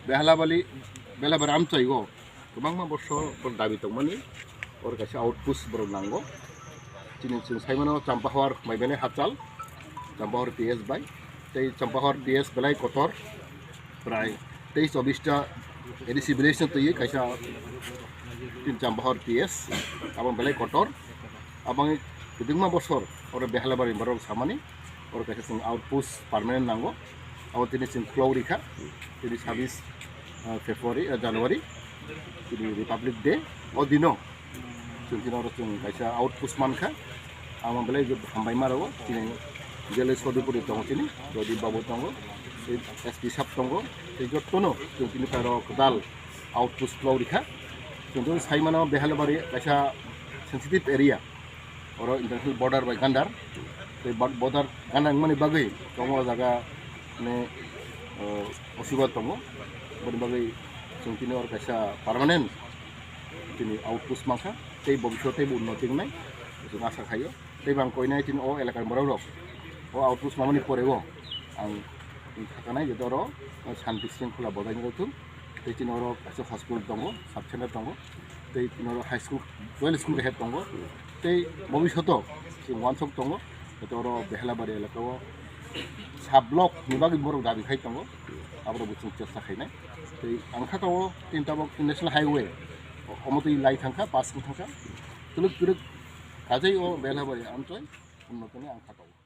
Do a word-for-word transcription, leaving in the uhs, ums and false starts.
Behalabari, Behalabari amchai o kwbangma bosor dabi tongmani, oro kaisa outpost borok nango. Chini chwng saimano Champahor Maibele Hachal, Champahor P S bai, tei Champahor P S belai kotor, prai teis chobbish ta A D C village no twiwi kaisa tin Champahor P S, abo belai kotor. Abang kwbangma bosor oro Behalabari borok samani, oro kaisa chwng outpost permanent nango. Abo tini chwng khulok rikha, tini sabis, ah, February, ah, January, tini Republic Day. O dino chwng tini oro chwng kaisa outpost mankha. Ang belai hambai ma rwo, tini J L S Sodipuri tongo, tini Jodip Babu tongo, tei S P sab tongo, tei jotono chwng tini aro kwtal outpost khulok rikha. Chwng tini saimano Behalabari kaisa sensitive area. Oro international border bai gandar. Tei bor-, border gandar wngmani bagwi kwbangma jaga, mane, uh, osubida tongo. Aboni bagwi chwng tini oro kaisa permanent tini outpost mankha. Tei bobiswt teibo unnoti wngnai chwng asa khaio. Tei bang koinai tini o elakani borok rok o outpost mamani porego ang thakanai je oro shanti shringkhola bojai wngthung. Tei chini oro kaisa hospital tongo, sub center tongo, tei chini oro high school, well school kaisa tongo, tei bobiswto chwng uansuk tongo, tei oro Behalabari elaka o sub block ni bagwi borok dabi khai tongo, aborok bo chwng chesta khainai. Tei ang kha tongo tini tabok national highway, omo twi lai thangkha, pass wng thangkha, twlwk twlwk kajai o Behalabari amchai unnotoni ang kha tongo.